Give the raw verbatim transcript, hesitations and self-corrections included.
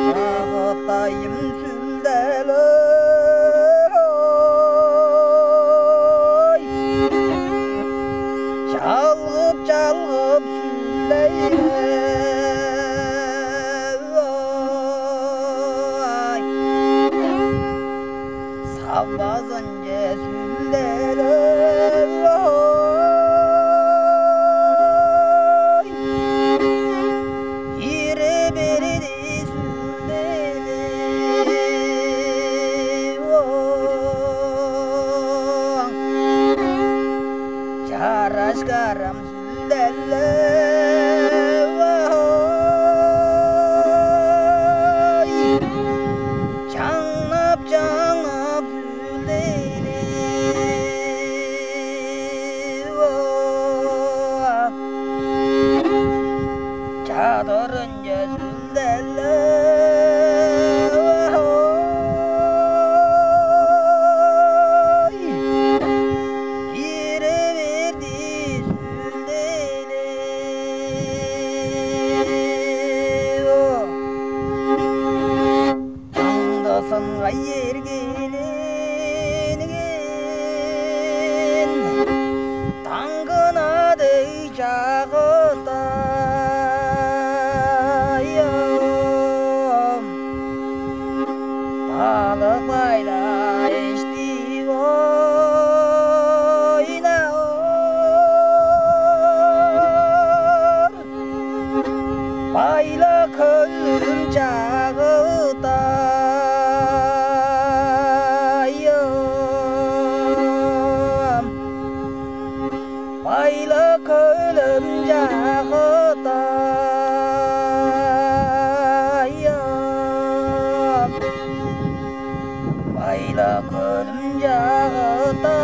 Чагыттайым сүлдел-ой, чалгып-чалгып сүлдей-ой, савбазынче сүлдел-ой, ире берди сүлдели-ой, чараш карам сүлдели-ой, чаңнап-чаңнап сүлдели-ой, чадырынче сүлдел-ой, кире берди сүлдели-ой. Таңдысынга эргеленген таңгын-ат-ай Чагыт-ай, балык байлап эштип ойнаар. Байлак хөлүм Чагыт-айым, байлак хөлүм Чагыт-айым, байлак хөлүм Чагыт-айым.